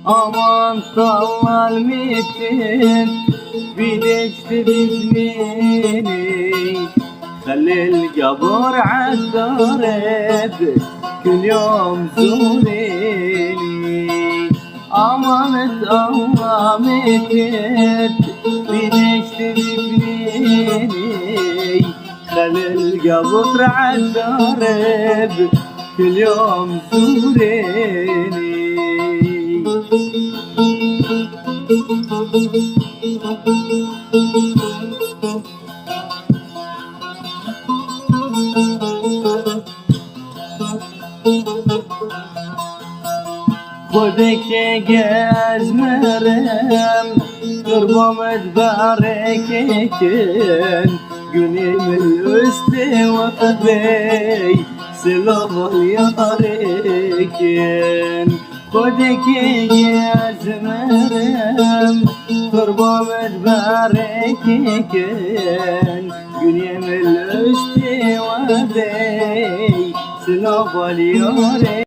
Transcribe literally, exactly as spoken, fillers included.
Aman tawal metin, bir deşte bitmeni. Xelil gabor edareb, kül yom zureni. Aman tawal metin, bir deşte bitmeni. Xelil gabor edareb, kül yom zureni. Xwedekê gezmerim, qurbamet barekekin, günümün üstü vakbey, selaval yarekin. Xwedekê gezmerim, qurbamet barekekin, günümün üstü vakbey, selaval yarekin.